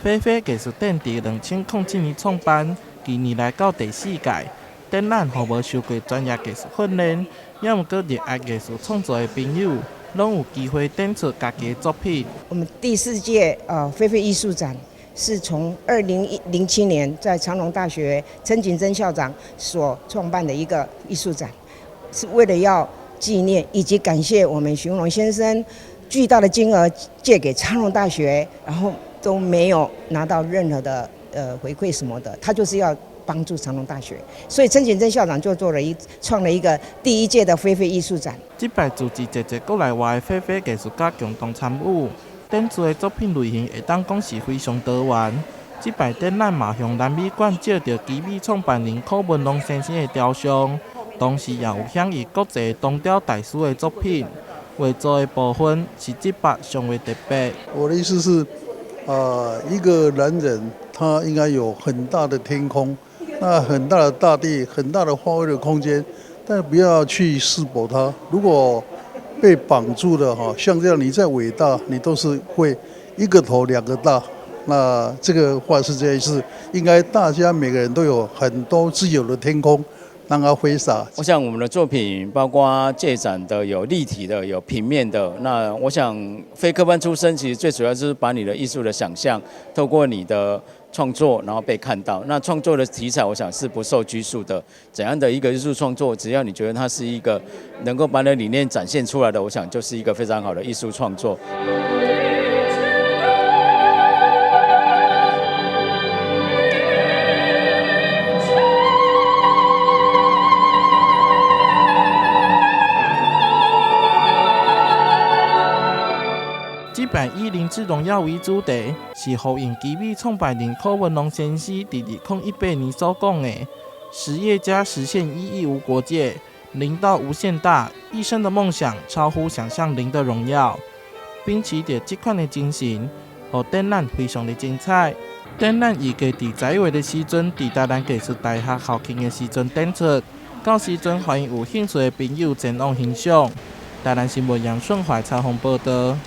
飛飛藝術展佇2007年創辦，今年來到第四屆。展覽予無受過專業藝術訓練，猶毋過熱愛藝術創作的朋友，攏有機會展出家己的作品。我們第四屆飛飛藝術展是從2007年在長榮大學陳景貞校長所創辦的一個藝術展，是為了要紀念以及感謝我們許文龍先生巨大的金額借給長榮大學，然後都沒有拿到任何的回饋什麼的，他就是要幫助長榮大學，所以陳景貞校長就做了一創了一個第一屆的飛飛藝術展。這擺組織濟濟國內外的飛飛藝術家共同參與，展出的作品類型會當講是非常多元。這擺展覽嘛向南美館借著奇美創辦人柯文龍先生的雕像，同時也有享譽國際銅雕大師的作品。畫作的部分是這擺上為特別。我的意思是，一個男人他應該有很大的天空。那很大的大地，很大的發揮的空間，但不要去束縛他。如果被綁住了哈，像這樣你再偉大，你都是會一個頭兩個大。那這個話是這樣，是應該大家每個人都有很多自由的天空，讓它揮灑。我想我們的作品包括借展的，有立體的，有平面的。那我想非科班出身，其實最主要就是把你的藝術的想象，透過你的創作，然後被看到。那創作的題材，我想是不受拘束的。怎樣的一個藝術創作，只要你覺得它是一個能夠把你的理念展現出來的，我想就是一個非常好的藝術創作。這擺以零之榮耀為主題，是呼應奇美創辦人柯文龍先生佇2018年所講的：“實業家實現一億無國界，零到無限大，一生的夢想超乎想象，零的榮耀。”秉持著這款的精神，予展覽非常的精彩。展覽預計佇11月的時陣，佇台南藝術大學校慶的時陣展出，到時陣歡迎有興趣的朋友前往欣賞。台南新聞楊順懷採訪報導。